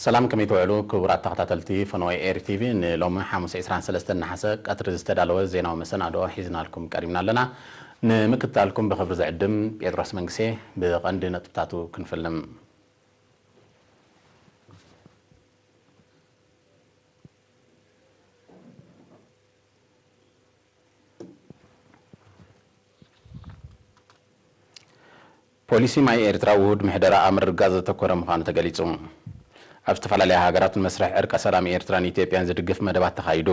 ሰላም፣ ከመይ ትውዕሉ ክቡራት ተኸታተልቲ ፈነወ ኤሪ ቲቪ? ንሎሚ ሓሙስ ዕስራን ሰለስተን ነሓሰ ቀትሪ ዝተዳለወ ዜናዊ መሰናድኦ ሒዝናልኩም ቀሪብና ኣለና። ንምክትታልኩም ብኽብሪ ዝዕድም ጴጥሮስ መንግሴ። ብቐንዲ ነጥብታቱ ክንፍልም። ፖሊሲ ማይ ኤርትራ ውሁድ ምሕደራ ኣብ ምርግጋጽ ዘተኮረ ምዃኑ ተገሊጹ። ኣብ ዝተፈላለያ ሃገራት ንመስርሕ ዕርቀ ሰላም ኤርትራን ኢትዮጵያን ዝድግፍ መደባት ተኻይዱ።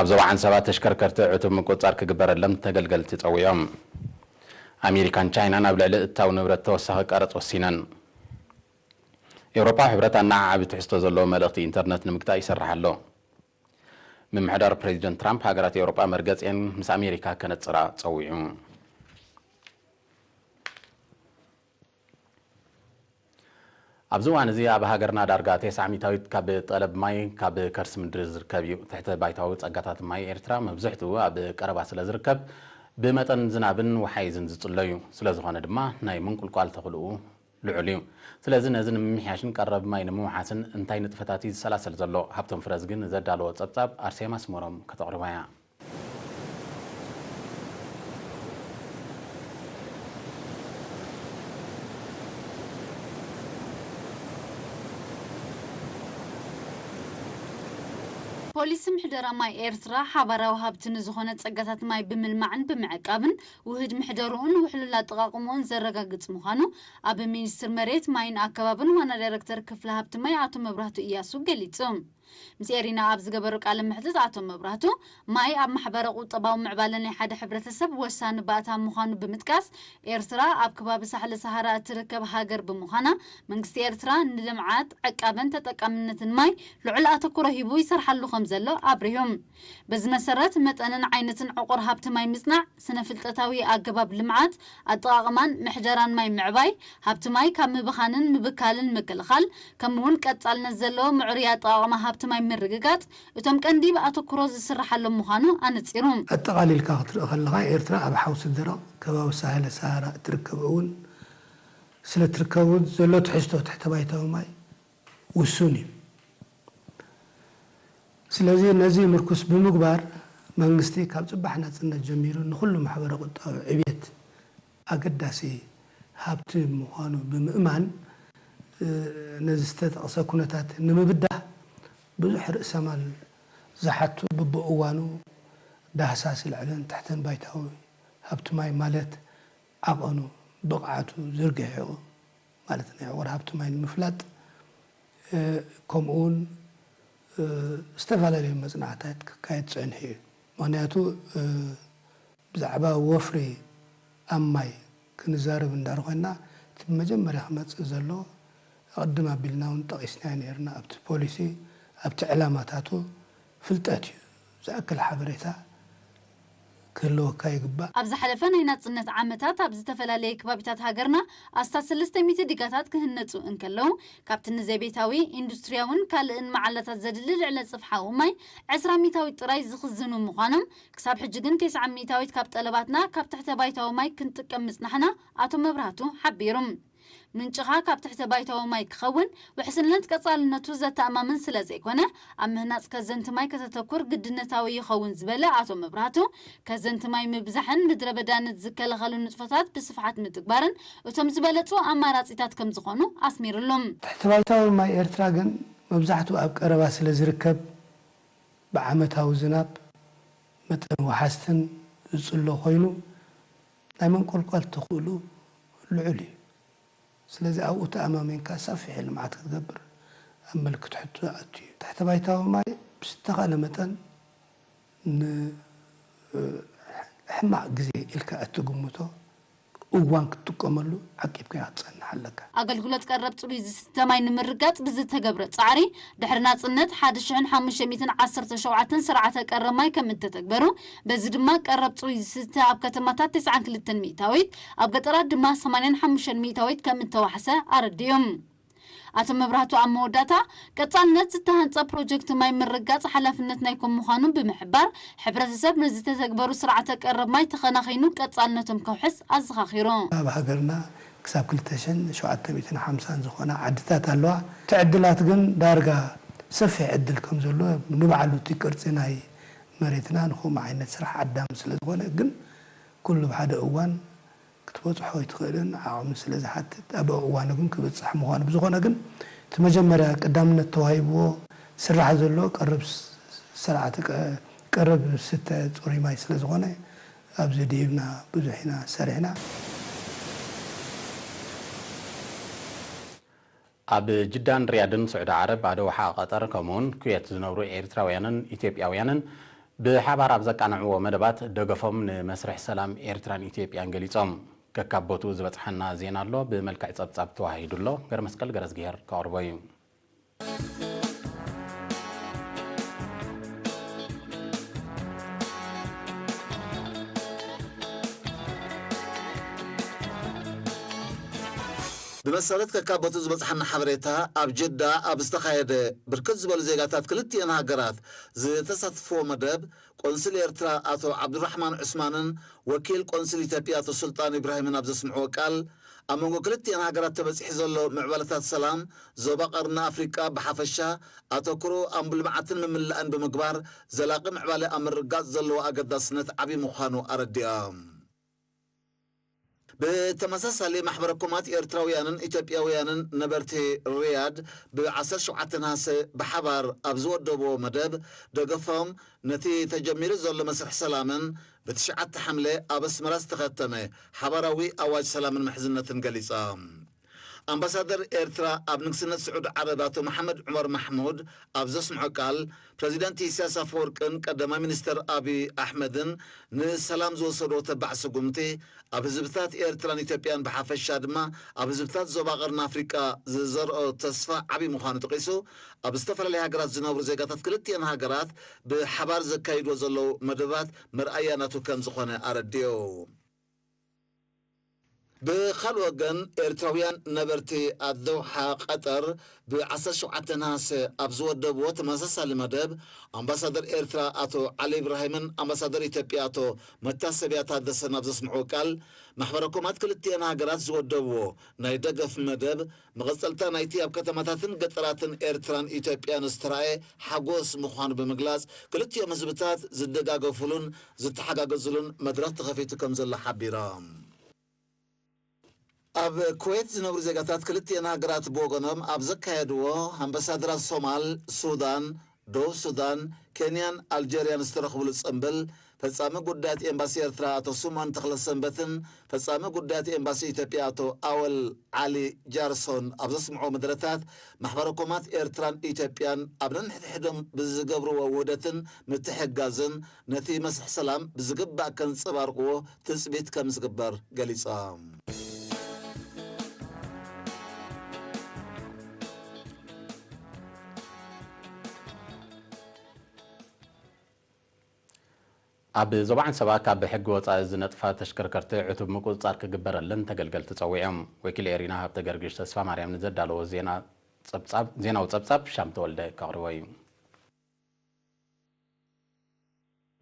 ኣብ ዞባ ዓንሰባ ተሽከርከርቲ ዕቱብ ምቁጽጻር ክግበረሎም ተገልገልቲ ጸዊዖም። ኣሜሪካን ቻይናን ኣብ ልዕሊ እታው ንብረት ተወሳኺ ቀረጽ ወሲነን። ኤውሮፓዊ ሕብረት ኣነዓዓቢ ትሕዝቶ ዘለዎ መልእኽቲ ኢንተርነት ንምግታእ ይሰርሕ ኣሎ። ምምሕዳር ፕሬዚደንት ትራምፕ ሃገራት ኤውሮጳ መርገጺኤን ምስ ኣሜሪካ ከነጽራ ጸዊዑ። ኣብዚ እዋን እዚ ኣብ ሃገርና ዳርጋ ተስዓ ሚእታዊት ካብ ጠለብ ማይ ካብ ከርሲ ምድሪ ዝርከብ እዩ። ትሕተ ባይታዊ ጸጋታት ማይ ኤርትራ መብዝሕትኡ ኣብ ቀረባ ስለ ዝርከብ ብመጠን ዝናብን ወሓይዝን ዝጽሎ እዩ። ስለ ዝኾነ ድማ ናይ ምንቁልቋል ተኽእልኡ ልዑል እዩ። ስለዚ ነዚ ንምምሕያሽን ቀረብ ማይ ንምውሓስን እንታይ ንጥፈታት እዩ ዝሰላሰል ዘሎ? ሃብቶም ፍረዝግን ዘዳለዎ ጸብጻብ ኣርሴማ ስመሮም ከተቕርባ እያ። ፖሊሲ ምሕደራ ማይ ኤርትራ ሓባራዊ ሃብቲ ንዝኾነ ጸጋታት ማይ ብምልማዕን ብምዕቃብን ውህድ ምሕደርኡን ውሕሉል ኣጠቓቕምኡን ዘረጋግጽ ምዃኑ ኣብ ሚኒስትር መሬት ማይን ኣከባብን ዋና ዳይረክተር ክፍሊ ሃብቲ ማይ ኣቶ መብራህቱ እያሱ ገሊጹ። ምስ ኤሪና ኣብ ዝገበሩ ቃለ መሕትት ኣቶ መብራህቱ ማይ ኣብ ማሕበረ ቁጠባዊ ምዕባለ ናይ ሓደ ሕብረተሰብ ወሳኒ ባእታ ምዃኑ ብምጥቃስ ኤርትራ ኣብ ከባቢ ሳሕለ ሰሃራ እትርከብ ሃገር ብምዃና መንግስቲ ኤርትራ ንልምዓት ዕቃበን ተጠቃምነትን ማይ ልዑል ኣተኩሮ ሂቡ ይሰርሓሉ ከም ዘሎ ኣብሪሆም። በዚ መሰረት መጠንን ዓይነትን ዕቑር ሃብቲ ማይ ምጽናዕ፣ ስነ ፍልጠታዊ ኣገባብ ልምዓት፣ ኣጠቓቕማን ምሕደራን ማይ ምዕባይ፣ ሃብቲ ማይ ካብ ምብኻንን ምብካልን ምክልኻል፣ ከምኡ እውን ቀጻልነት ዘለዎ ምዕሩይ ኣጠቓቕማ ሃብቲ ማይ ምርግጋጽ እቶም ቀንዲ ብኣተኩሮ ዝስርሓሎም ምዃኑ ኣነጺሩ። ኣጠቓሊልካ ክትርኢ ከለኻ ኤርትራ ኣብ ሓውሲ ደረቕ ከባቢ ሳህለ ሰሃራ እትርከብ እውን ስለ ትርከብ እውን ዘሎ ትሕዝቶ ትሕተ ባይታዊ ማይ ውሱን እዩ። ስለዚ ነዚ ምርኩስ ብምግባር መንግስቲ ካብ ጽባሕ ናጽነት ጀሚሩ ንኹሉ ማሕበረ ቁጠባዊ ዕብየት ኣገዳሲ ሃብቲ ምዃኑ ብምእማን ነዚ ዝተጠቕሰ ኩነታት ንምብዳህ ብዙሕ ርእሰማል ዝሓቱ ብብእዋኑ ዳህሳስ ልዕልን ትሕተን ባይታዊ ሃብቲ ማይ ማለት ዓቐኑ ብቕዓቱ ዝርግሐ ማለት ናይ ዕቑር ሃብቲ ማይ ንምፍላጥ ከምኡውን ዝተፈላለዩ መፅናዕታት ክካየድ ፀንሑ እዩ። ምክንያቱ ብዛዕባ ወፍሪ ኣብ ማይ ክንዛረብ እንዳር ኮይና እቲ መጀመርያ ክመፅእ ዘሎ ቅድም ኣቢልና እውን ጠቂስናዮ ነርና ኣብቲ ፖሊሲ ኣብቲ ዕላማታቱ ፍልጠት እዩ። ዝኣክል ሓበሬታ ክህልወካ ይግባእ። ኣብ ዝሓለፈ ናይ ናጽነት ዓመታት ኣብ ዝተፈላለየ ከባቢታት ሃገርና ኣስታት ሰለስተ ሚእቲ ዲጋታት ክህነጹ እንከለዉ፣ ካብቲ ንዘቤታዊ፣ ኢንዱስትርያውን ካልእን መዓላታት ዘድሊ ልዕለ ጽፍሓዊ ማይ ዕስራ ሚእታዊት ጥራይ ዝኽዝኑ ምዃኖም፣ ክሳብ ሕጂ ግን ተስዓ ሚእታዊት ካብ ጠለባትና ካብ ትሕተ ባይታዊ ማይ ክንጥቀም ምጽናሕና ኣቶ መብራህቱ ሓቢሩ። ምንጭኻ ካብ ትሕተ ባይታዊ ማይ ክኸውን ውሕስነት ቀጻልነቱ ዘተኣማምን ስለ ዘይኮነ፣ ኣብ ምህናጽ ከዘንቲ ማይ ከተተኩር ግድነታዊ ይኸውን ዝበለ ኣቶ መብራህቱ፣ ከዘንቲ ማይ ምብዛሕን ምድረ በዳነት ዝከላኸሉ ንጥፈታት ብስፍሓት ምትግባርን እቶም ዝበለጹ ኣማራጺታት ከም ዝኾኑ ኣስሚርሎም። ትሕተ ባይታዊ ማይ ኤርትራ ግን መብዛሕትኡ ኣብ ቀረባ ስለ ዝርከብ፣ ብዓመታዊ ዝናብ መጠን ወሓዝትን ዝጽሎ ኮይኑ፣ ናይ መንቆልቋል ተኽእሉ ልዑል እዩ። ስለዚ ኣብኡ ተኣማሚንካ ሰፊሕ ልምዓት ክትገብር ኣብ ምልክት ሕቶ ዝኣቱ እዩ። ትሕተ ባይታዊ ማይ ብዝተኻእለ መጠን ንሕማቕ ግዜ ኢልካ እትግምቶ እዋን ክትጥቀመሉ ዓቂብካ ክትጸንሕ ኣለካ። ኣገልግሎት ቀረብ ጽሩይ ዝስተ ማይ ንምርጋጽ ብዝተገብረ ጻዕሪ፣ ድሕሪ ናጽነት ሓደ ሽሕን ሓሙሽተ ሚእትን ዓሰርተ ሸውዓተን ስርዓተ ቀረብ ማይ ከም እተተግበሩ፣ በዚ ድማ ቀረብ ጽሩይ ዝስተ ኣብ ከተማታት ተስዓን ክልተን ሚእታዊት፣ ኣብ ገጠራት ድማ ሰማንያን ሓሙሽተን ሚእታዊት ከም እተዋሕሰ ኣረዲኦም። ኣቶ መብራህቱ ኣብ መወዳእታ፣ ቀጻልነት ዝተሃንጸ ፕሮጀክት ማይ ምርጋጽ ሓላፍነት ናይኩም ምዃኑ ብምሕባር፣ ሕብረተሰብ ንዝተተግበሩ ስርዓተ ቀረብ ማይ ተኸናኺኑ ቀጻልነቶም ከውሕስ ኣዘኻኺሩ። ኣብ ሃገርና ክሳብ ክልተ ሽሕን ሸውዓተ ሚእትን ሓምሳን ዝኾና ዓድታት ኣለዋ። እቲ ዕድላት ግን ዳርጋ ሰፊሕ ዕድል ከም ዘሎ፣ ንባዕሉ እቲ ቅርጺ ናይ መሬትና ንኸምኡ ዓይነት ስራሕ ዓዳሚ ስለ ዝኾነ፣ ግን ኩሉ ብሓደ እዋን ክትበጽሖ ኣይትኽእልን፣ ዓቕሚ ስለ ዝሓትት፣ ኣብ እዋኑ ግን ክብጻሕ ምዃኑ። ብዝኾነ ግን እቲ መጀመርያ ቀዳምነት ተዋሂብዎ ዝስራሕ ዘሎ ቀረብ ስ-፣ ስርዓተ ቀ-፣ ቀረብ ዝስተ ጽሩይ ማይ ስለ ዝኾነ፣ ኣብዚ ድሂብና ብዙሕ ኢና ሰሪሕና። ኣብ ጅዳን ሪያድን ስዑዲ ዓረብ፣ ኣደውሓ ቀጠር፣ ከምኡውን ኩዌት ዝነብሩ ኤርትራውያንን ኢትዮጵያውያንን ብሓባር ኣብ ዘቃንዕዎ መደባት ደገፎም ንመስርሕ ሰላም ኤርትራን ኢትዮጵያን ገሊጾም። ከካብ ቦትኡ ዝበጽሓና ዜና ኣሎ፣ ብመልክዕ ጸብጻብ ተዋሂዱ ኣሎ። ገረመስቀል ገረዝግሄር ከቕርቦ እዩ። ብመሰረት ከካብ ቦትኡ ዝበጽሓና ሓበሬታ፣ ኣብ ጀዳ ኣብ ዝተኻየደ ብርክት ዝበሉ ዜጋታት ክልቲኤን ሃገራት ዝተሳተፍዎ መደብ፣ ቆንስል ኤርትራ ኣቶ ዓብዱራሕማን ዑስማንን ወኪል ቆንስል ኢትዮጵያ ኣቶ ሱልጣን ኢብራሂምን ኣብ ዘስምዕዎ ቃል፣ ኣብ መንጎ ክልቲኤን ሃገራት ተበጺሑ ዘሎ ምዕባለታት ሰላም፣ ዞባ ቀርኒ ኣፍሪቃ ብሓፈሻ ኣተኩሮ ኣብ ልምዓትን ምምላእን ብምግባር፣ ዘላቒ ምዕባለ ኣብ ምርግጋጽ ዘለዎ ኣገዳስነት ዓቢ ምዃኑ ኣረዲኦም። ብተመሳሳሊ፣ ማሕበረ ኮማት ኤርትራውያንን ኢትዮጵያውያንን ነበርቲ ሪያድ ብ ዓሰርተ ሸውዓተ ነሃሰ ብሓባር ኣብ ዝወደብዎ መደብ ደገፎም ነቲ ተጀሚሩ ዘሎ መስርሕ ሰላምን ብትሽዓተ ሓምለ ኣብ ኣስመራ ዝተኸተመ ሓባራዊ ኣዋጅ ሰላምን ምሕዝነትን ገሊጾም። ኣምባሳደር ኤርትራ ኣብ ንግስነት ስዑዲ ዓረብ ኣቶ መሓመድ ዑመር ማሕሙድ ኣብ ዘስምዖ ቃል፣ ፕረዚደንት ኢሳያስ ኣፈወርቅን ቀዳማይ ሚኒስተር ኣብይ ኣሕመድን ንሰላም ዝወሰድዎ ተባዕ ስጉምቲ፣ ኣብ ህዝብታት ኤርትራን ኢትዮጵያን ብሓፈሻ ድማ ኣብ ህዝብታት ዞባ ቀርኒ ኣፍሪቃ ዝዘርኦ ተስፋ ዓቢ ምዃኑ ጠቒሱ፣ ኣብ ዝተፈላለያ ሃገራት ዝነብሩ ዜጋታት ክልቲኤን ሃገራት ብሓባር ዘካይድዎ ዘለዉ መደባት መርኣያ ናቱ ከም ዝኾነ ኣረዲኡ። ብኻልእ ወገን፣ ኤርትራውያን ነበርቲ ኣደውሓ ቀጠር ብ ዓሰርተ ሸውዓተ ነሃሰ ኣብ ዝወደብዎ ተመሳሳሊ መደብ፣ ኣምባሳደር ኤርትራ ኣቶ ዓሊ ኢብራሂምን ኣምባሳደር ኢትዮጵያ ኣቶ መታሰቢያ ታደሰን ኣብ ዘስምዕዎ ቃል፣ ማሕበረ ኮማት ክልቲኤን ሃገራት ዝወደብዎ ናይ ደገፍ መደብ፣ መቐጸልታ ናይቲ ኣብ ከተማታትን ገጠራትን ኤርትራን ኢትዮጵያን ዝተራእየ ሓጎስ ምዃኑ ብምግላጽ፣ ክልቲኦም ህዝብታት ዝደጋገፉሉን ዝተሓጋገዙሉን መድረኽ ተኸፊቱ ከም ዘሎ ሓቢሮም። ኣብ ኩዌት ዝነብሩ ዜጋታት ክልቲኤን ሃገራት ብወገኖም ኣብ ዘካየድዎ፣ ኣምባሳደራት ሶማል፣ ሱዳን፣ ደቡብ ሱዳን፣ ኬንያን ኣልጀርያን ዝተረኽብሉ ጽምብል፣ ፈጻሚ ጉዳያት ኤምባሲ ኤርትራ ኣቶ ስምኦን ተኽለሰንበትን ፈጻሚ ጉዳያት ኤምባሲ ኢትዮጵያ ኣቶ ኣወል ዓሊ ጃርሶን ኣብ ዘስምዕዎ መደረታት፣ ማሕበረ ኮማት ኤርትራን ኢትዮጵያን ኣብ ነንሕድሕዶም ብዝገብርዎ ውህደትን ምትሕግጋዝን ነቲ መስርሕ ሰላም ብዝግባእ ከንጸባርቕዎ ትጽቢት ከም ዝግበር ገሊጾም። ኣብ ዞባ ዓንሰባ ካብ ሕጊ ወጻኢ ዝነጥፋ ተሽከርከርቲ ዕቱብ ምቁጽጻር ክግበረለን ተገልገልቲ ጸዊዖም። ወኪል ኤሪና ሃብተ ገርግሽ ተስፋ ማርያም ንዘዳለዎ ዜና ጸብጻብ፣ ዜናዊ ጸብጻብ ሻም ተወልደ ከቕርቦ እዩ።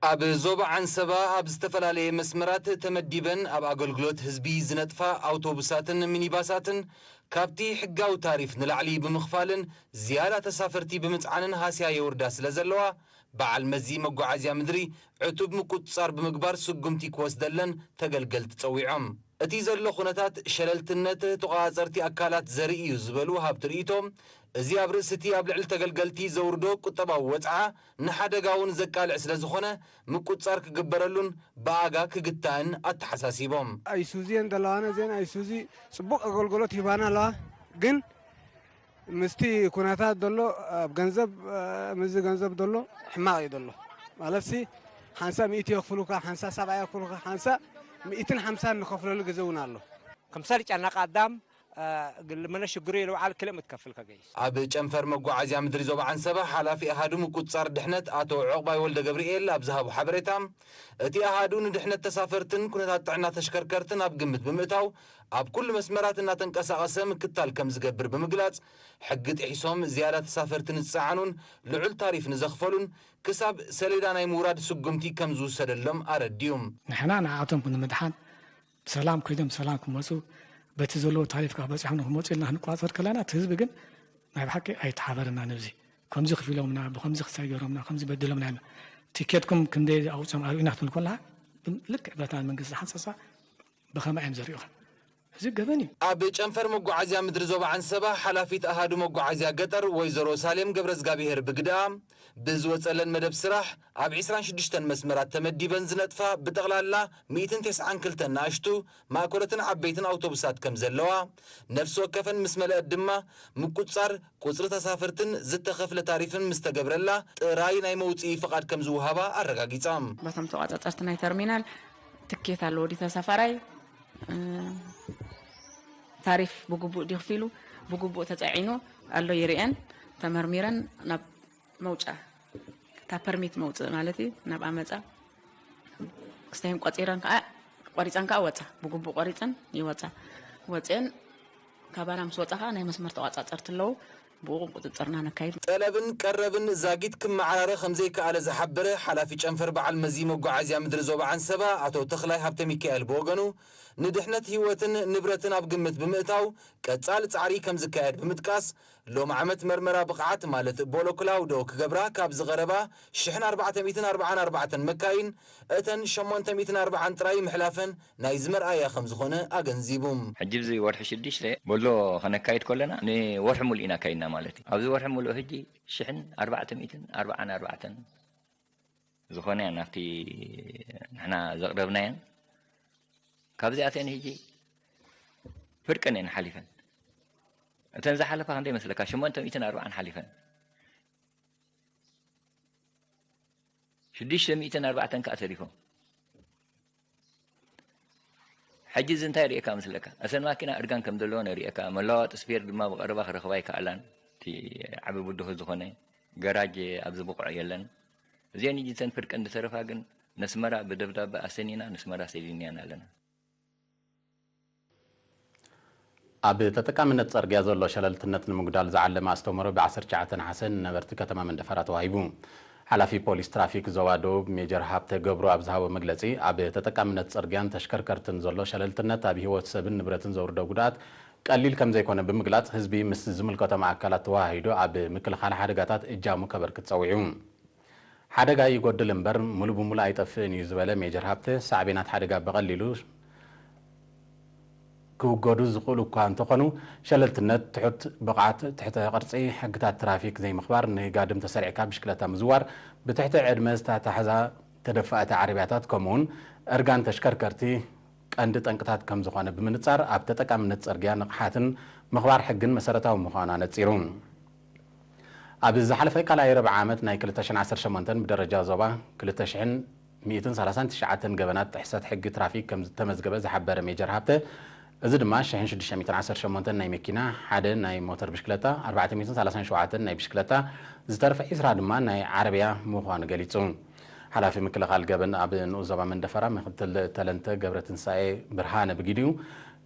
ኣብ ዞባ ዓንሰባ ኣብ ዝተፈላለየ መስመራት ተመዲበን ኣብ ኣገልግሎት ህዝቢ ዝነጥፋ ኣውቶቡሳትን ሚኒባሳትን ካብቲ ሕጋዊ ታሪፍ ንላዕሊ ብምኽፋልን ዝያዳ ተሳፈርቲ ብምጽዓንን ሃስያ የውርዳ ስለ ዘለዋ፣ በዓል መዚ መጓዓዝያ ምድሪ ዕቱብ ምቁጽጻር ብምግባር ስጉምቲ ክወስደለን ተገልገልቲ ጸዊዖም። እቲ ዘሎ ኩነታት ሸለልትነት ተቖጻጸርቲ ኣካላት ዘርኢ እዩ ዝበሉ ወሃብቲ ርእይቶ፣ እዚ ኣብ ርእሲ እቲ ኣብ ልዕሊ ተገልገልቲ ዘውርዶ ቁጠባዊ ወጽዓ ንሓደጋ እውን ዘቃልዕ ስለ ዝኾነ ምቁጽጻር ክግበረሉን ብኣጋ ክግታእን ኣተሓሳሲቦም። ኣይሱዚ እየን ዘለዋና እዚአን ኣይሱዚ ጽቡቕ ኣገልግሎት ሂባና ኣለዋ፣ ግን ምስቲ ኩነታት ዘሎ ኣብ ገንዘብ፣ እ፣ ምስዚ ገንዘብ ዘሎ ሕማቕ እዩ ዘሎ። ማለትሲ ሓንሳ ሚእቲ የኽፍሉካ፣ ሓንሳ ሰብዓ የኽፍሉካ፣ ሓንሳ ሚእትን ሓምሳን ንኸፍለሉ ግዜ እውን ኣሎ። ከምሳሌ ጫና ቃዳም፣ እ፣ ግል መነ ሽግሩ ይልውዓል ክልእ ምትከፍል ከገይስ። ኣብ ጨንፈር መጓዓዝያ ምድሪ ዞባ ዓንሰባ ሓላፊ ኣሃዱ ምቁጽጻር ድሕነት ኣቶ ዑቕባይ ወልደ ገብርኤል ኣብ ዝሃቡ ሓበሬታ፣ እቲ ኣሃዱ ንድሕነት ተሳፈርትን ኩነታት ጥዕና ተሽከርከርትን ኣብ ግምት ብምእታው፣ ኣብ ኩሉ መስመራት እናተንቀሳቐሰ ምክታል ከም ዝገብር ብምግላጽ፣ ሕጊ ጥሒሶም ዝያዳ ተሳፈርቲ ንዝጸዓኑን ልዑል ታሪፍ ንዘኽፈሉን ክሳብ ሰሌዳ ናይ ምውራድ ስጉምቲ ከም ዝውሰደሎም ኣረዲኡ። ንሕና ንዓቶም ንምድሓን ብሰላም ከይዶም ብሰላም ክመጹ፣ በቲ ዘለዎ ታሪፍ ካብ በፂሖም ንክመፁ ኢልና ክንቋፀር ከለና እቲ ህዝቢ ግን ናይ ብሓቂ ኣይተሓበረና። ነብዚ ከምዚ ክፊሎምና፣ ብከምዚ ክሳይ ገይሮምና፣ ከምዚ በድሎምና ኢልና ቲኬትኩም ክንደይ ኣውፅኦም ኣርእዩና ክትብል ከለካ ልክዕ በታ መንግስቲ ዝሓንፀፃ ብኸመይ እዮም ዘርእዩኻ? እዚ ገበን እዩ። ኣብ ጨንፈር መጓዓዝያ ምድሪ ዞባ ዓንሰባ ሓላፊት ኣሃዱ መጓዓዝያ ገጠር ወይዘሮ ሳሌም ገብረዝጋብሄር ብግደኣ፣ ብዝወጸለን መደብ ስራሕ ኣብ ዕስራን ሽዱሽተን መስመራት ተመዲበን ዝነጥፋ ብጠቕላላ ሚእትን ተስዓን ክልተን ንኣሽቱ፣ ማእከሎትን ዓበይትን ኣውቶቡሳት ከም ዘለዋ፣ ነፍሲ ወከፈን ምስ መለአት ድማ ምቁጽጻር ቁጽሪ ተሳፈርትን ዝተኸፍለ ታሪፍን ምስ ተገብረላ ጥራይ ናይ መውጽኢ ፍቓድ ከም ዝውሃባ ኣረጋጊጻ። በቶም ተቋጻጸርቲ ናይ ተርሚናል ትኬት ኣለዎ ድዩ ተሳፋራይ፣ እ፣ ታሪፍ ብግቡእ ድዩ ከፊሉ፣ ብግቡእ ተጻዒኑ ኣሎ ይርእየን፣ ተመርሚረን ናብ መውጫ፣ እታ ፐርሚት መውፅእ ማለት እዩ፣ ናብ ኣመፃ ክስተይን ቆፂረን ከዓ፣ ቆሪፀን ከዓ ወፃ፣ ብግቡእ ቆሪፀን ይወፃ። ወፅአን ካባና ምስ ወፃ ከዓ ናይ መስመር ተቋፃፀርቲ ኣለዉ፣ ብኡ ቁፅፅርና ነካይድ። ጠለብን ቀረብን ዛጊት ክመዓራረ ከም ዘይከኣለ ዝሓበረ ሓላፊ ጨንፈር በዓል መዚ መጓዓዝያ ምድሪ ዞባ ዓንሰባ ኣቶ ተኽላይ ሃብተ ሚካኤል ብወገኑ፣ ንድሕነት ህይወትን ንብረትን ኣብ ግምት ብምእታው ቀጻሊ ጻዕሪ ከም ዝካየድ ብምጥቃስ፣ ሎም ዓመት መርመራ ብቕዓት ማለት ቦሎ ክላውዶ ክገብራ ካብ ዝቐረባ ሽሕን ኣርባዕተ ሚእትን ኣርባዓን ኣርባዕተን መካይን፣ እተን ሸሞንተ ሚእትን ኣርባዓን ጥራይ ምሕላፈን ናይዚ መርኣያ ከም ዝኾነ ኣገንዚቡ። ሕጂ ኣብዚ ወርሒ ሽዱሽተ ቦሎ ከነካይድ ከለና ንወርሒ ሙሉእ ኢና ካይድና ማለት እዩ። ኣብዚ ወርሒ ሙሉእ ሕጂ ሽሕን ኣርባዕተ ሚእትን ኣርባዓን ኣርባዕተን ዝኾነ እያ ናብቲ ንሕና ዘቕረብናየን። ካብዚኣተን ሕጂ ፍርቀን እየን ሓሊፈን። እተን ዝሓለፋ ክንደይ መስለካ? ሸሞንተ ሚእትን ኣርባዓን ሓሊፈን። ሽዱሽተ ሚእትን ኣርባዕተን ከኣ ተሪፎም። ሕጂ እዚ እንታይ ርእየካ መስለካ? እተን ማኪና እርጋን ከም ዘለወን ርእየካ፣ መለዋወጢ ስፔር ድማ ብቐረባ ክረኽባ ኣይከኣላን። እቲ ዓቢ ብድሆ ዝኾነ ገራጅ ኣብዚ ብቑዕ የለን። እዚአን ሕጂ እተን ፍርቀን ዝተረፋ ግን ነስመራ ብደብዳበ ኣሰኒና ነስመራ ሰዲድናየን ኣለና። ኣብ ተጠቃምነት ጸርግያ ዘሎ ሸለልትነት ንምጉዳል ዝዓለመ ኣስተምህሮ ብ ዓሰርተ ትሽዓተ ነሓሰ ንነበርቲ ከተማ መንደፈራ ተዋሂቡ። ሓላፊ ፖሊስ ትራፊክ ዞባ ደቡብ ሜጀር ሃብተ ገብሩ ኣብ ዝሃቦ መግለጺ፣ ኣብ ተጠቃምነት ጽርግያን ተሽከርከርትን ዘሎ ሸለልትነት ኣብ ህይወት ሰብን ንብረትን ዘውርዶ ጉድኣት ቀሊል ከም ዘይኮነ ብምግላጽ፣ ህዝቢ ምስ ዝምልከቶም ኣካላት ተወሃሂዱ ኣብ ምክልኻል ሓደጋታት እጃሙ ከበርክት ጸዊዑ። ሓደጋ ይጎድል እምበር፣ ሙሉ ብሙሉ ኣይጠፍእን እዩ ዝበለ ሜጀር ሃብተ፣ ሳዕቤናት ሓደጋ ብቐሊሉ ክውገዱ ዝኽእሉ እኳ እንተኾኑ፣ ሸለልትነት፣ ትሑት ብቕዓት፣ ትሕተ ቅርጺ፣ ሕግታት ትራፊክ ዘይምኽባር፣ ንጋድም ተሰሪዕካ ብሽክለታ ምዝዋር፣ ብትሕቲ ዕድመ ዝተታሕዛ ተደፋእቲ ዓረብያታት፣ ከምኡውን እርጋን ተሽከርከርቲ ቀንዲ ጠንቅታት ከም ዝኾነ ብምንጻር፣ ኣብ ተጠቃምነት ጽርግያ ንቕሓትን ምኽባር ሕግን መሰረታዊ ምዃኑ ኣነጺሩ። ኣብ ዝሓለፈ ካልኣይ ርብዒ ዓመት ናይ ክልተ ሽሕን ዓሰርተ ሸሞንተን ብደረጃ ዞባ ክልተ ሽሕን ሚእትን ሰላሳን ትሽዓተን ገበናት ጥሕሰት ሕጊ ትራፊክ ከም ዝተመዝገበ ዝሓበረ ሜጀር ሃብተ፣ እዚ ድማ ሽሕን ሽዱሽተ ሚእትን ዓሰርተ ሸሞንተን ናይ መኪና፣ ሓደ ናይ ሞተር ብሽክለታ፣ ኣርባዕተ ሚእትን ሰላሳን ሸውዓተን ናይ ብሽክለታ፣ ዝተረፈ ዒስራ ድማ ናይ ዓረብያ ምዃኑ ገሊጹ። ሓላፊ ምክልኻል ገበን ኣብ ንኡስ ዞባ መንደፈራ ምክትል ተለንተ ገብረትንሳኤ ብርሃነ ብግዲኡ፣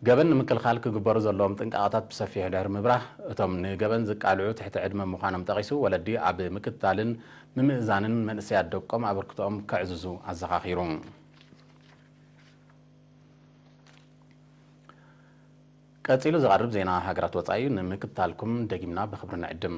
ገበን ንምክልኻል ክግበሩ ዘለዎም ጥንቃቐታት ብሰፊሑ ድሕሪ ምብራህ፣ እቶም ንገበን ዝቃልዑ ትሕቲ ዕድመ ምዃኖም ጠቒሱ፣ ወለዲ ኣብ ምክትታልን ምምእዛንን መንእሰያት ደቆም ኣበርክቶኦም ከዕዝዙ ኣዘኻኺሩ። ቀጺሉ ዝቐርብ ዜና ሃገራት ወጻኢ እዩ። ንምክትታልኩም ደጊምና ብኽብሪ ንዕድም።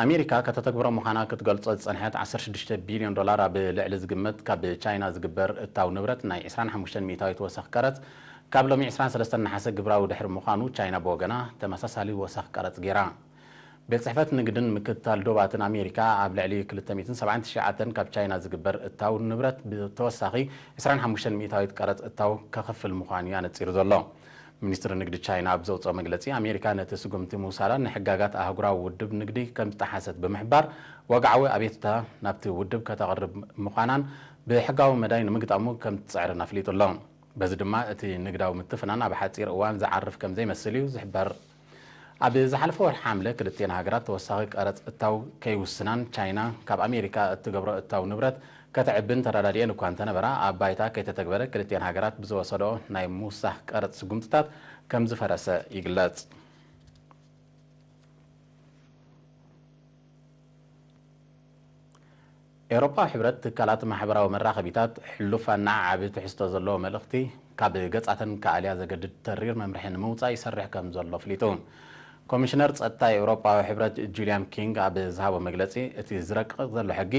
ኣሜሪካ ከተተግብሮ ምዃና ክትገልጾ ዝጸንሐት ዓሰርተ ሽዱሽተ ቢልዮን ዶላር ኣብ ልዕሊ ዝግመት ካብ ቻይና ዝግበር እታው ንብረት ናይ ዕስራን ሓሙሽተን ሚእታዊት ወሰኽ ቀረጽ ካብ ሎሚ ዕስራን ሰለስተን ነሓሰ ግብራዊ ድሕሪ ምዃኑ፣ ቻይና ብወገና ተመሳሳሊ ወሰኽ ቀረጽ ገይራ። ቤት ጽሕፈት ንግድን ምክትታል ዶባትን ኣሜሪካ ኣብ ልዕሊ ክልተ ሚእትን ሰብዓን ትሽዓተን ካብ ቻይና ዝግበር እታው ንብረት ብተወሳኺ ዕስራን ሓሙሽተን ሚእታዊት ቀረጽ እታው ከኽፍል ምዃኑ እዩ ኣነጺሩ ዘሎ። ሚኒስትሪ ንግዲ ቻይና ኣብ ዘውጽኦ መግለጺ፣ ኣሜሪካ ነቲ ስጉምቲ ምውሳዳ ንሕጋጋት ኣህጉራዊ ውድብ ንግዲ ከም ዝጠሓሰት ብምሕባር፣ ወግዓዊ ኣቤቱታ ናብቲ ውድብ ከተቕርብ ምዃናን ብሕጋዊ መዳይ ንምግጣሙ ከም ትጽዕርን ኣፍሊጡ ኣሎ። በዚ ድማ እቲ ንግዳዊ ምትፍናን ኣብ ሓጺር እዋን ዝዓርፍ ከም ዘይመስል እዩ ዝሕበር። ኣብ ዝሓለፈ ወርሒ ሓምለ ክልቲኤን ሃገራት ተወሳኺ ቀረጽ እታው ከይውስናን ቻይና ካብ ኣሜሪካ እትገብሮ እታው ንብረት ከተዕብን ተረዳዲኤን እኳ እንተነበራ፣ ኣብ ባይታ ከይተተግበረ ክልቲኤን ሃገራት ብዝወሰድኦ ናይ ምውሳኽ ቀረጽ ስጉምትታት ከም ዝፈረሰ ይግለጽ። ኤውሮጳዊ ሕብረት ትካላት ማሕበራዊ መራኸቢታት ሕሉፍ ኣነዓዓቢ ትሕዝቶ ዘለዎ መልእኽቲ ካብ ገጻተን ክኣልያ ዘገድድ ተሪር መምርሒ ንምውጻእ ይሰርሕ ከም ዘሎ ኣፍሊጡ። ኮሚሽነር ጸጥታ ኤውሮጳዊ ሕብረት ጁልያን ኪንግ ኣብ ዝሃቦ መግለጺ፣ እቲ ዝረቅቕ ዘሎ ሕጊ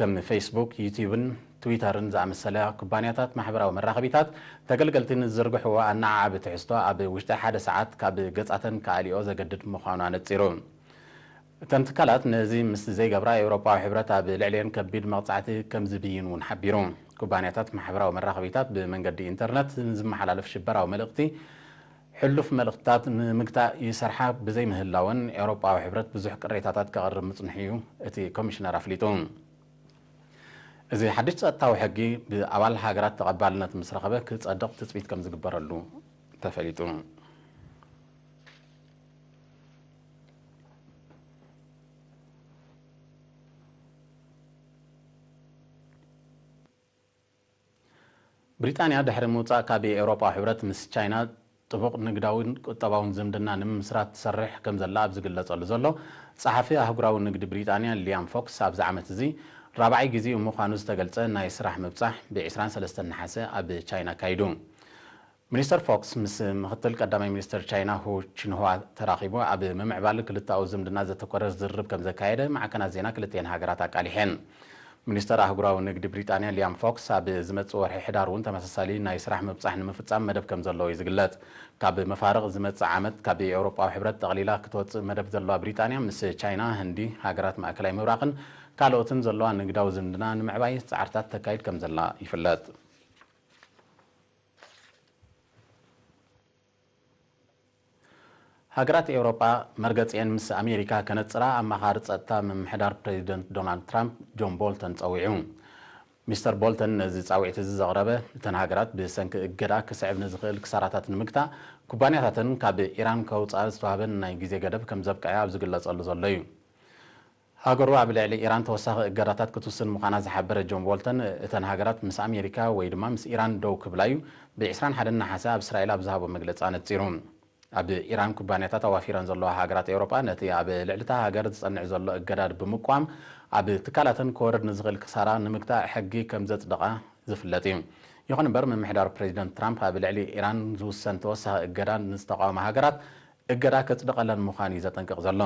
ከም ፌስቡክ፣ ዩትዩብን ትዊተርን ዝኣመሰላ ኩባንያታት ማሕበራዊ መራኸቢታት ተገልገልቲ ንዝዝርግሕዎ ኣነዓዓቢ ትሕዝቶ ኣብ ውሽጢ ሓደ ሰዓት ካብ ገጻተን ክኣልዮ ዘገድድ ምዃኑ ኣነጺሩ። እተን ትካላት ነዚ ምስ ዘይገብራ፣ ኤውሮጳዊ ሕብረት ኣብ ልዕሊኤን ከቢድ መቕጻዕቲ ከም ዝብይን እውን ሓቢሩ። ኩባንያታት ማሕበራዊ መራኸቢታት ብመንገዲ ኢንተርነት ንዝመሓላለፍ ሽበራዊ መልእኽቲ፣ ሕሉፍ መልእኽትታት ንምግታእ ይሰርሓ ብዘይምህላወን፣ ኤውሮጳዊ ሕብረት ብዙሕ ቅሬታታት ከቕርብ ምጽንሑ እዩ እቲ ኮሚሽነር ኣፍሊጡ። እዚ ሓድሽ ጸጥታዊ ሕጊ ብኣባል ሃገራት ተቐባልነት ምስ ረኸበ ክጸድቕ ትጽቢት ከም ዝግበረሉ ተፈሊጡ። ብሪጣንያ ድሕሪ ምውጻእ ካብ ኤውሮጳዊ ሕብረት፣ ምስ ቻይና ጥቡቕ ንግዳውን ቁጠባውን ዝምድና ንምምስራት ትሰርሕ ከም ዘላ ኣብ ዝግለጸሉ ዘሎ፣ ጸሓፊ ኣህጉራዊ ንግዲ ብሪጣንያ ሊያም ፎክስ ኣብዚ ዓመት እዚ ራብዓይ ግዜኡ ምዃኑ ዝተገልጸ ናይ ስራሕ ምብጻሕ ብ ዕስራን ሰለስተን ነሓሰ ኣብ ቻይና ኣካይዱ። ሚኒስተር ፎክስ ምስ ምኽትል ቀዳማይ ሚኒስተር ቻይና ሁ ቺንሁዋ ተራኺቡ ኣብ ምምዕባል ክልተኣዊ ዝምድና ዘተኮረ ዝርርብ ከም ዘካየደ ማዕከናት ዜና ክልቲኤን ሃገራት ኣቃሊሐን። ሚኒስተር ኣህጉራዊ ንግዲ ብሪጣንያ ሊያም ፎክስ፣ ኣብ ዝመጽእ ወርሒ ሕዳር እውን ተመሳሳሊ ናይ ስራሕ ምብጻሕ ንምፍጻም መደብ ከም ዘለዎ እዩ ዝግለጽ። ካብ መፋርቕ ዝመጽእ ዓመት ካብ ኤውሮጳዊ ሕብረት ጠቕሊላ ክትወጽእ መደብ ዘለዋ ብሪጣንያ፣ ምስ ቻይና፣ ህንዲ፣ ሃገራት ማእከላይ ምብራቕን ካልኦትን ዘለዋ ንግዳዊ ዝምድና ንምዕባይ ጻዕርታት ተካይድ ከም ዘላ ይፍለጥ። ሃገራት ኤውሮጳ መርገጺኤን ምስ ኣሜሪካ ከነጽራ ኣማኻሪ ጸጥታ ምምሕዳር ፕሬዚደንት ዶናልድ ትራምፕ ጆን ቦልተን ጸዊዑ። ሚስተር ቦልተን ነዚ ጻውዒት እዚ ዘቕረበ፣ እተን ሃገራት ብሰንኪ እገዳ ክስዕብ ንዝኽእል ክሳራታት ንምግታእ፣ ኩባንያታተን ካብ ኢራን ከውጽኣ ዝተዋህበን ናይ ግዜ ገደብ ከም ዘብቅዐ ኣብ ዝግለጸሉ ዘሎ እዩ። ሃገሩ ኣብ ልዕሊ ኢራን ተወሳኺ እገዳታት ክትውስን ምዃና ዝሓበረ ጆን ቦልተን፣ እተን ሃገራት ምስ ኣሜሪካ ወይ ድማ ምስ ኢራን ደው ክብላ እዩ ብ ዕስራን ሓደን ነሓሰ ኣብ እስራኤል ኣብ ዝሃቦ መግለጺ ኣነጺሩ። ኣብ ኢራን ኩባንያታት ኣዋፊረን ዘለዋ ሃገራት ኤውሮጳ፣ ነቲ ኣብ ልዕሊ እታ ሃገር ዝጸንዕ ዘሎ እገዳ ብምቋም፣ ኣብ ትካላተን ክወርድ ንዝኽእል ክሳራ ንምግታእ ሕጊ ከም ዘጽደቓ ዝፍለጥ እዩ። ይኹን እምበር፣ ምምሕዳር ፕሬዚደንት ትራምፕ ኣብ ልዕሊ ኢራን ዝውሰን ተወሳኺ እገዳ ንዝተቓወማ ሃገራት እገዳ ከጽድቐለን ምዃኑ እዩ ዘጠንቅቕ ዘሎ።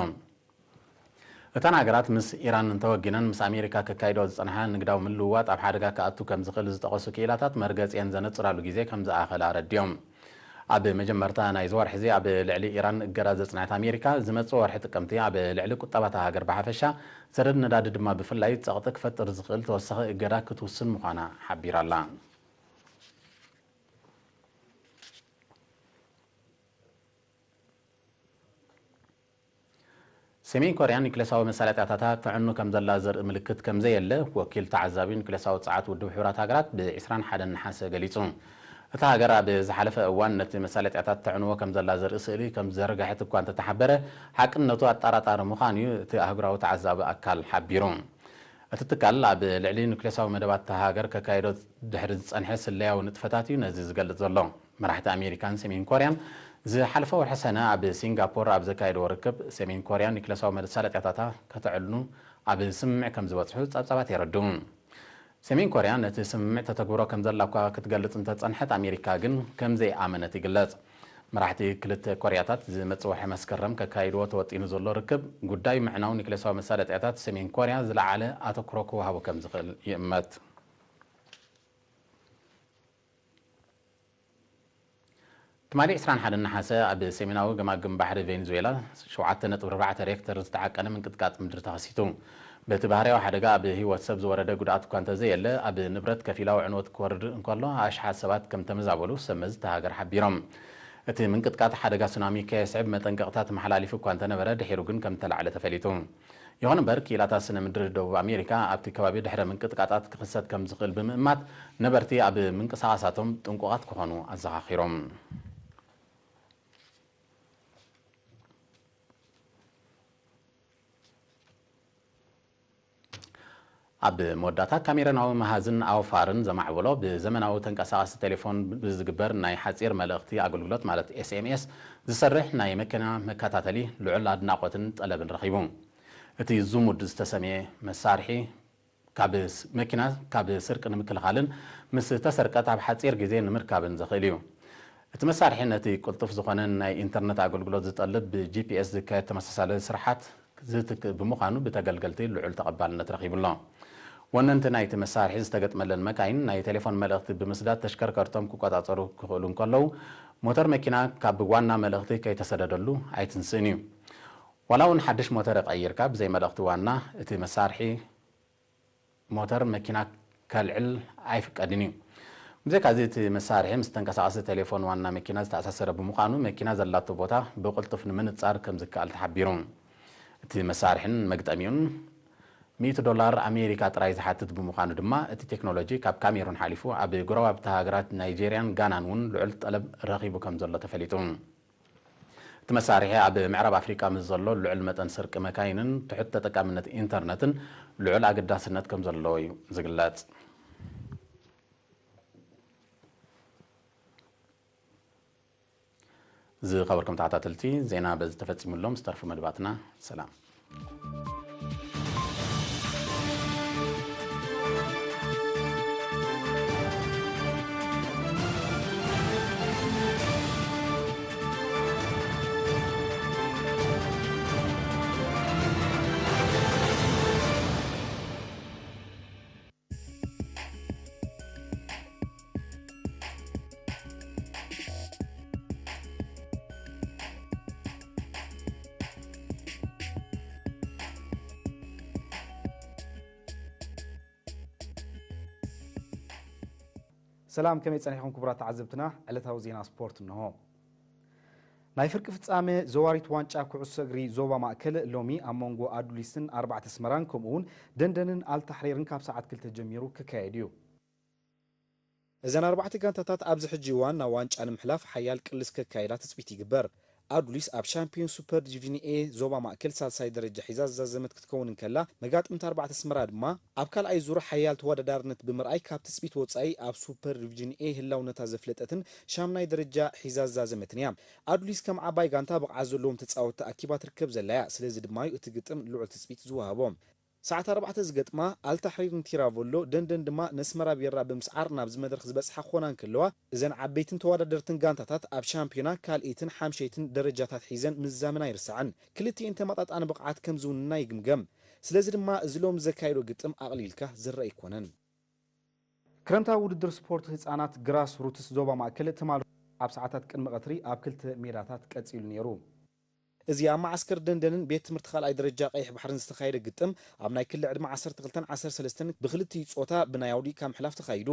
እተን ሃገራት ምስ ኢራን እንተወጊነን፣ ምስ ኣሜሪካ ከካይዶ ዝጸንሓ ንግዳዊ ምልውዋጥ ኣብ ሓደጋ ክኣቱ ከም ዝኽእል ዝጠቐሱ ክኢላታት፣ መርገጺኤን ዘነጽራሉ ግዜ ከም ዝኣኸለ ኣረዲኦም። ኣብ መጀመርታ ናይዚ ወርሒ እዚ ኣብ ልዕሊ ኢራን እገዳ ዘጽንዐት ኣሜሪካ፣ ዝመጽእ ወርሒ ጥቅምቲ ኣብ ልዕሊ ቁጠባታ ሃገር ብሓፈሻ፣ ሰደድ ነዳዲ ድማ ብፍላይ ጸቕጢ ክፈጥር ዝኽእል ተወሳኺ እገዳ ክትውስን ምዃና ሓቢራ ኣላ። ሰሜን ኮርያ ኒክለሳዊ መሳለጥያታታ ተዕኑ ከም ዘላ ዘርኢ ምልክት ከም ዘየለ ወኪል ተዓዛቢ ኒክለሳዊ ጸዓት ውድብ ሕቡራት ሃገራት ብ ዕስራን ሓደን ነሓሰ ገሊጹ። እታ ሃገር ኣብ ዝሓለፈ እዋን ነቲ መሳለጥያታት ተዕንዎ ከም ዘላ ዘርኢ ስእሊ ከም ዝዘርግሐት እኳ እንተተሓበረ፣ ሓቅነቱ ኣጠራጣሪ ምዃኑ እዩ እቲ ኣህጉራዊ ተዓዛቢ ኣካል ሓቢሩ። እቲ ትካል ኣብ ልዕሊ ኒክሌሳዊ መደባት እታ ሃገር ከካይዶ ድሕሪ ዝጸንሐ ስለያዊ ንጥፈታት እዩ ነዚ ዝገልጽ ዘሎ። መራሕቲ ኣሜሪካን ሰሜን ኮርያን ዝሓለፈ ወርሒ ሰነ ኣብ ሲንጋፖር ኣብ ዘካየድዎ ርክብ፣ ሰሜን ኮርያ ኒክሌሳዊ መሳለጥያታታ ከተዕኑ ኣብ ስምምዕ ከም ዝበጽሑ ጸብጻባት የረድኡ። ሰሜን ኮርያ ነቲ ስምምዕ ተተግብሮ ከም ዘላ እኳ ክትገልጽ እንተጸንሐት፣ ኣሜሪካ ግን ከም ዘይኣመነት ይግለጽ። መራሕቲ ክልተ ኮርያታት ዝመጽእ ወርሒ መስከረም ከካይድዎ ተወጢኑ ዘሎ ርክብ፣ ጉዳይ ምዕናው ኒክሌሳዊ መሳለጥያታት ሰሜን ኮርያ ዝለዓለ ኣተኩሮ ክወሃቦ ከም ዝኽእል ይእመት። ትማሊ ዕስራን ሓደን ነሓሰ ኣብ ሰሜናዊ ገማግም ባሕሪ ቬኔዙዌላ ሸውዓተ ነጥቢ ኣርባዕተ ሬክተር ዝተዓቀነ ምንቅጥቃጥ ምድሪ ተኸሲቱ። በቲ ባህርያዊ ሓደጋ ኣብ ህይወት ሰብ ዝወረደ ጉድኣት እኳ እንተዘየለ፣ ኣብ ንብረት ከፊላዊ ዕንወት ክወርድ እንከሎ፣ ኣሽሓት ሰባት ከም ተመዛበሉ ሰብ መዚ እታ ሃገር ሓቢሮም። እቲ ምንቅጥቃጥ ሓደጋ ሱናሚ ከየስዕብ መጠንቀቕታ ተመሓላሊፉ እኳ እንተነበረ፣ ድሒሩ ግን ከም እተላዕለ ተፈሊጡ። ይኹን እምበር፣ ክኢላታት ስነ ምድሪ ደቡብ ኣሜሪካ ኣብቲ ከባቢ ድሕረ ምንቅጥቃጣት ክኽሰት ከም ዝኽእል ብምእማት፣ ነበርቲ ኣብ ምንቅስቓሳቶም ጥንቁቓት ክኾኑ ኣዘኻኺሮም። ኣብ መወዳእታ፣ ካሜሮናዊ መሃዝን ኣውፋርን ዘማዕበሎ ብዘመናዊ ተንቀሳቓሲ ቴሌፎን ብዝግበር ናይ ሓጺር መልእኽቲ ኣገልግሎት፣ ማለት ኤስ ኤም ኤስ፣ ዝሰርሕ ናይ መኪና መከታተሊ ልዑል ኣድናቖትን ጠለብን ረኺቡ። እቲ ዙሙድ ዝተሰምየ መሳርሒ፣ ካብ ስ-፣ መኪና ካብ ስርቂ ንምክልኻልን ምስ ተሰርቀት ኣብ ሓጺር ግዜ ንምርካብን ዘኽእል እዩ። እቲ መሳርሒ ነቲ ቅልጡፍ ዝኾነ ናይ ኢንተርነት ኣገልግሎት ዝጠልብ ብጂፒኤስ ዝካየድ ተመሳሳሊ ስርሓት ዝትክእ ብምዃኑ ብተገልገልቲ ልዑል ተቐባልነት ረኺቡ ኣሎ። ወነንቲ ናይቲ መሳርሒ ዝተገጥመለን መካይን ናይ ቴሌፎን መልእኽቲ ብምስዳድ ተሽከርከርቶም ክቆጻጸሩ ክኽእሉ እንከለዉ፣ ሞተር መኪና ካብ ዋና መልእኽቲ ከይተሰደደሉ ኣይትንስእን እዩ። ዋላ እውን ሓድሽ ሞተር ቀይርካ ብዘይ መልእኽቲ ዋና እቲ መሳርሒ ሞተር መኪና ከልዕል ኣይፍቀድን እዩ። ብዘይካዚ እቲ መሳርሒ ምስ ተንቀሳቓሲ ቴሌፎን ዋና መኪና ዝተኣሳሰረ ብምዃኑ መኪና ዘላቶ ቦታ ብቕልጡፍ ንምንጻር ከም ዝከኣል ተሓቢሩ። እቲ መሳርሕን መግጠሚኡን ሚእቲ ዶላር ኣሜሪካ ጥራይ ዝሓትት ብምዃኑ ድማ እቲ ቴክኖሎጂ ካብ ካሜሩን ሓሊፉ ኣብ ጎረባብቲ ሃገራት ናይጄርያን ጋናን እውን ልዑል ጠለብ ረኺቡ ከም ዘሎ ተፈሊጡ። እቲ መሳርሒ ኣብ ምዕራብ ኣፍሪቃ ምስ ዘሎ ልዑል መጠን ስርቂ መካይንን ትሑት ተጠቃምነት ኢንተርነትን ልዑል ኣገዳስነት ከም ዘለዎ እዩ ዝግለጽ። ዝኸበርኩም ተኸታተልቲ፣ ዜና በዚ ተፈጺሙ ኣሎ። ምስ ተርፉ መደባትና ሰላም። ሰላም፣ ከመይ ጸኒሕኩም ክቡራት ተዓዘብትና? ዕለታዊ ዜና ስፖርት እንሆ። ናይ ፍርቂ ፍጻመ ዘዋሪት ዋንጫ ኩዕሶ እግሪ ዞባ ማእከል ሎሚ ኣብ መንጎ ኣዱሊስን ኣርባዕተ ኣስመራን ከምኡ እውን ደንደንን ኣልታሕሪርን ካብ ሰዓት ክልተ ጀሚሩ ክካየድ እዩ። እዘን ኣርባዕተ ጋንታታት ኣብዚ ሕጂ እዋን ናብ ዋንጫ ንምሕላፍ ሓያል ቅልስ ከካይዳ ትጽቢት ይግበር። ኣዱሊስ ኣብ ሻምፒዮን ሱፐር ዲቪዥን ኤ ዞባ ማእከል ሳልሳይ ደረጃ ሒዛ ዝዛዘመት ክትከውን እንከላ፣ መጋጥምቲ ኣርባዕተ ኣስመራ ድማ ኣብ ካልኣይ ዙር ሓያል ተወዳዳርነት ብምርኣይ ካብ ትጽቢት ወጻኢ ኣብ ሱፐር ዲቪዥን ኤ ህላውነታ ዘፍለጠትን ሻምናይ ደረጃ ሒዛ ዝዛዘመትን እያ። ኣዱሊስ ከም ዓባይ ጋንታ ብቕዓት ዘለዎም ተጻወትቲ ኣኪባ ትርከብ ዘላ እያ። ስለዚ ድማ እዩ እቲ ግጥም ልዑል ትጽቢት ዝወሃቦ። ሰዓት ኣርባዕተ ዝገጥማ ኣልታሕሪርን ቲራቮሎ ደንደን ድማ ነስመራ ቢራ ብምስዓር ናብዚ መድረኽ ዝበጽሓ ክኾና እንከለዋ፣ እዘን ዓበይትን ተወዳደርትን ጋንታታት ኣብ ሻምፒዮና ካልኣይትን ሓምሸይትን ደረጃታት ሒዘን ምዝዛመን ኣይርሳዕን። ክልቲኤን ተመጣጣኒ ብቕዓት ከም ዝውንና ይግምገም። ስለዚ ድማ እዚ ሎሚ ዘካየዶ ግጥም ኣቕሊልካ ዝረኣ ኣይኮነን። ክረምታዊ ውድድር ስፖርት ህጻናት ግራስ ሩትስ ዞባ ማእከል ትማል ኣብ ሰዓታት ቅድሚ ቀትሪ ኣብ ክልተ ሜዳታት ቀጺሉ ነይሩ። እዚ ኣብ መዓስከር ደንደንን ቤት ትምህርቲ ካልኣይ ደረጃ ቀይሕ ባሕርን ዝተኻየደ ግጥም፣ ኣብ ናይ ክሊ ዕድመ ዓሰርተ ክልተን ዓሰርተ ሰለስተን ብክልቲኡ ጾታ ብናይ ኣውዲእካ ምሕላፍ ተኻይዱ።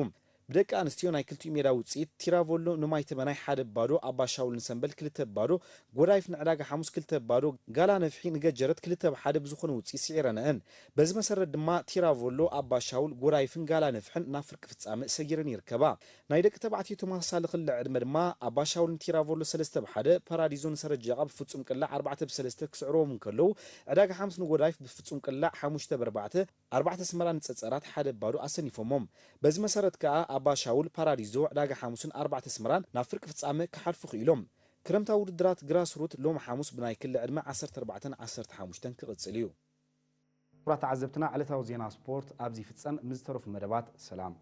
ብደቂ ኣንስትዮ ናይ ክልቲኡ ሜዳ ውጽኢት፣ ቲራቮሎ ንማይ ተመናይ ሓደ ባዶ፣ ኣባ ሻውል ንሰምበል ክልተ ባዶ፣ ጎዳይፍ ንዕዳጋ ሓሙስ ክልተ ባዶ፣ ጋላ ነፍሒ ንገጀረት ክልተ ብሓደ ብዝኾነ ውጽኢት ስዒረንአን። በዚ መሰረት ድማ ቲራቮሎ፣ ኣባ ሻውል፣ ጎዳይፍን ጋላ ነፍሕን ናብ ፍርቂ ፍጻመ ሰጊረን ይርከባ። ናይ ደቂ ተባዕትዮ ተመሳሳሊ ክሊ ዕድመ ድማ ኣባ ሻውል ንቲራቮሎ ሰለስተ ብሓደ፣ ፓራዲዞ ንሰረጀቓ ብፍጹም ቅላዕ ኣርባዕተ ብሰለስተ ክስዕርዎም እንከለዉ፣ ዕዳጋ ሓሙስ ንጎዳይፍ ብፍጹም ቅላዕ ሓሙሽተ ብኣርባዕተ፣ ኣርባዕተ ኣስመራ ንጸጸራት ሓደ ባዶ ኣሰኒፎሞም። በዚ መሰረት ከኣ ኣባ ሻውል፣ ፓራዲዞ፣ ዕዳጋ ሓሙስን ኣርባዕተ ኣስመራን ናብ ፍርቂ ፍጻመ ክሓልፉ ክኢሎም። ክረምታዊ ውድድራት ግራስሩት ሎሚ ሓሙስ ብናይ ክሊ ዕድመ ዓሰርተ ኣርባዕተን ዓሰርተ ሓሙሽተን ክቕጽል እዩ። ክቡራት ተዓዘብትና፣ ዕለታዊ ዜና ስፖርት ኣብዚ ይፍጸም። ምስ ዝተረፉ መደባት ሰላም።